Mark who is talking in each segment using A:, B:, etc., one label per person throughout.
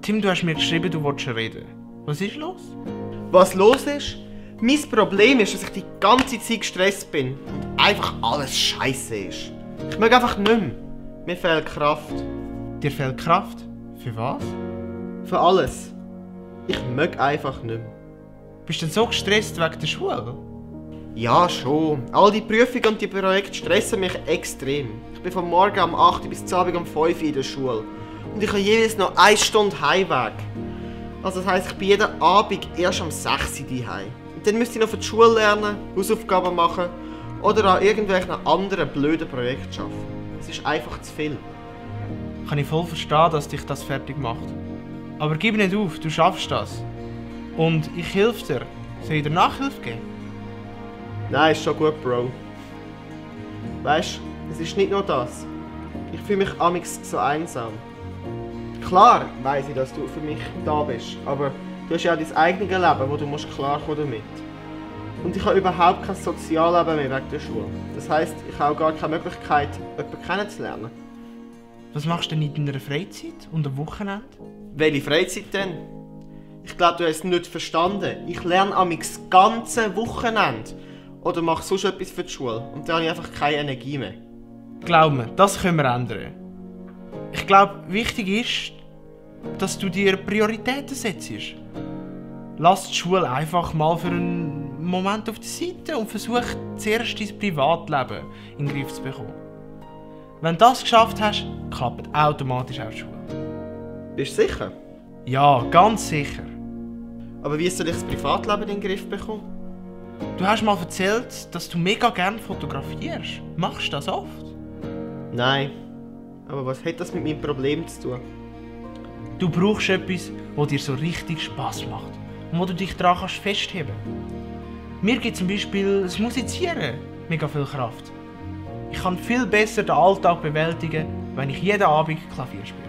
A: Tim, du hast mir geschrieben, du wolltest reden. Was ist los?
B: Was los ist? Mein Problem ist, dass ich die ganze Zeit gestresst bin und einfach alles scheiße ist. Ich mag einfach nicht mehr. Mir fehlt Kraft.
A: Dir fehlt Kraft? Für was?
B: Für alles. Ich mag einfach nicht mehr.
A: Bist du denn so gestresst wegen der Schule?
B: Ja, schon. All die Prüfungen und die Projekte stressen mich extrem. Ich bin von morgen um 8 Uhr bis zum Abend um 5 Uhr in der Schule. Und ich habe jeweils noch 1 Stunde Heimweg. Also das heisst, ich bin jeden Abend erst um 6 Uhr daheim. Und dann müsste ich noch für die Schule lernen, Hausaufgaben machen oder an irgendwelchen anderen blöden Projekten arbeiten. Es ist einfach zu viel.
A: Kann ich voll verstehen, dass dich das fertig macht. Aber gib nicht auf, du schaffst das. Und ich helfe dir. Soll ich dir Nachhilfe geben?
B: Nein, ist schon gut, Bro. Weißt du, es ist nicht nur das. Ich fühle mich amigs so einsam. Klar weiss ich, dass du für mich da bist, aber du hast ja auch dein eigenes Leben, wo du klarkommen damit. Und ich habe überhaupt kein Sozialleben mehr wegen der Schule. Das heisst, ich habe auch gar keine Möglichkeit, jemanden kennenzulernen.
A: Was machst du denn in deiner Freizeit und am Wochenende?
B: Welche Freizeit denn? Ich glaube, du hast es nicht verstanden. Ich lerne amigs das ganze Wochenende. Oder mache sonst etwas für die Schule. Und dann habe ich einfach keine Energie mehr.
A: Glaub mir, das können wir ändern. Ich glaube, wichtig ist, dass du dir Prioritäten setzt. Lass die Schule einfach mal für einen Moment auf die Seite und versuch zuerst dein Privatleben in den Griff zu bekommen. Wenn du das geschafft hast, klappt automatisch auch die Schule.
B: Bist du sicher?
A: Ja, ganz sicher.
B: Aber wie soll ich das Privatleben in den Griff bekommen?
A: Du hast mal erzählt, dass du mega gerne fotografierst. Machst du das oft?
B: Nein. Aber was hat das mit meinem Problem zu tun?
A: Du brauchst etwas, das dir so richtig Spass macht und wo du dich daran festheben kannst. Mir gibt zum Beispiel das Musizieren mega viel Kraft. Ich kann viel besser den Alltag bewältigen, wenn ich jeden Abend Klavier spiele.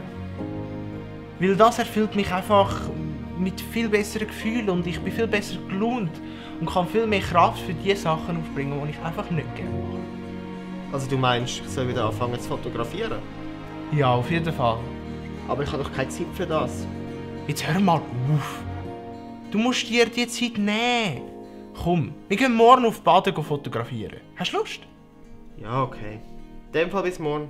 A: Weil das erfüllt mich einfach mit viel besseren Gefühlen und ich bin viel besser gelaunt und kann viel mehr Kraft für die Sachen aufbringen, die ich einfach nicht gerne mache.
B: Also du meinst, ich soll wieder anfangen zu fotografieren?
A: Ja, auf jeden Fall.
B: Aber ich habe doch keine Zeit für das.
A: Jetzt hör mal auf. Du musst dir die Zeit nehmen. Komm, wir gehen morgen auf Baden fotografieren. Hast du Lust?
B: Ja, okay. In dem Fall bis morgen.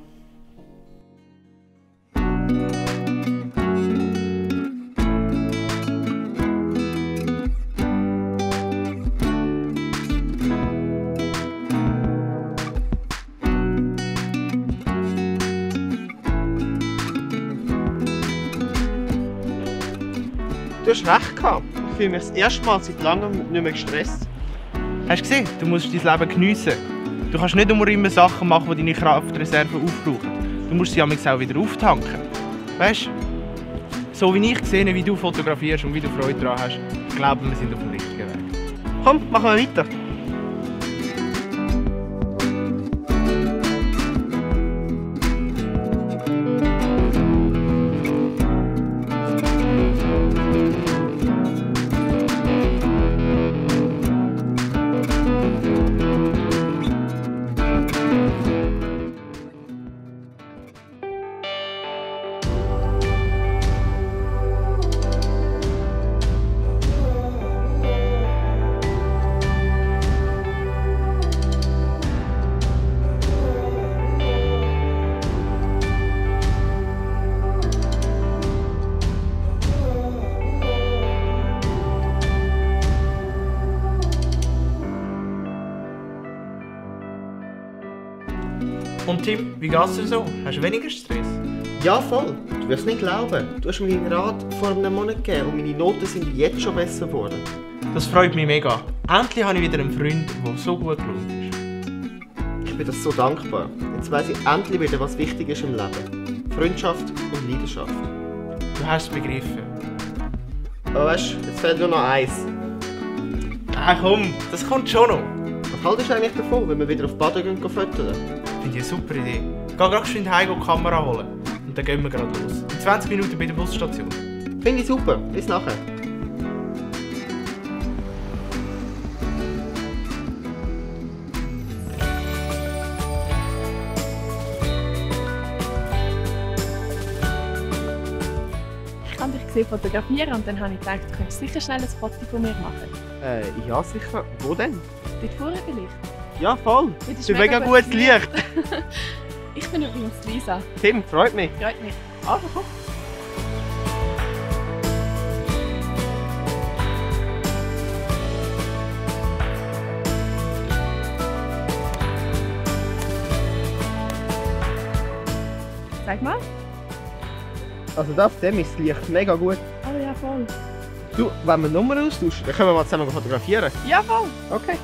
B: Du hast recht gehabt. Ich fühle mich das erste Mal seit langem nicht mehr gestresst.
A: Hast du gesehen? Du musst dein Leben geniessen. Du kannst nicht immer Sachen machen, die deine Kraftreserven aufbrauchen. Du musst sie auch wieder auftanken. Weißt du? So wie ich sehe, wie du fotografierst und wie du Freude daran hast, glaube ich, wir sind auf dem richtigen Weg.
B: Komm, machen wir weiter.
A: Und Tim, wie geht's dir so? Hast du weniger Stress?
B: Ja, voll. Du wirst nicht glauben. Du hast mir deinen Rat vor einem Monat gegeben und meine Noten sind jetzt schon besser geworden.
A: Das freut mich mega. Endlich habe ich wieder einen Freund, der so gut gelaunt ist.
B: Ich bin dir so dankbar. Jetzt weiss ich endlich wieder, was wichtig ist im Leben. Freundschaft und Leidenschaft.
A: Du hast es begriffen.
B: Aber weißt du, jetzt fehlt nur noch eins.
A: Ah komm, das kommt schon noch.
B: Was haltest du eigentlich davon, wenn wir wieder auf Baden gehen fotografieren?
A: Finde ich eine super Idee. Geh gerade schnell heim und die Kamera holen. Und dann gehen wir gerade los. In 20 Minuten bei der Busstation.
B: Finde ich super. Bis nachher.
C: gesehen fotografieren und dann habe ich gedacht, du könntest sicher schnell ein Foto von mir machen.
B: Ja sicher. Wo denn?
C: Dort vorne vielleicht.
B: Ja, voll.
C: Ja, das ist
B: Du hast mega gutes Licht.
C: Ich bin übrigens Lisa.
B: Tim, freut mich.
C: Freut mich.
B: Also komm.
C: Sag mal.
B: Also da auf dem ist das Licht mega gut.
C: Oh ja, voll.
B: Du, wenn wir Nummern austauschen, dann können wir mal zusammen fotografieren.
C: Ja, voll.
B: Okay.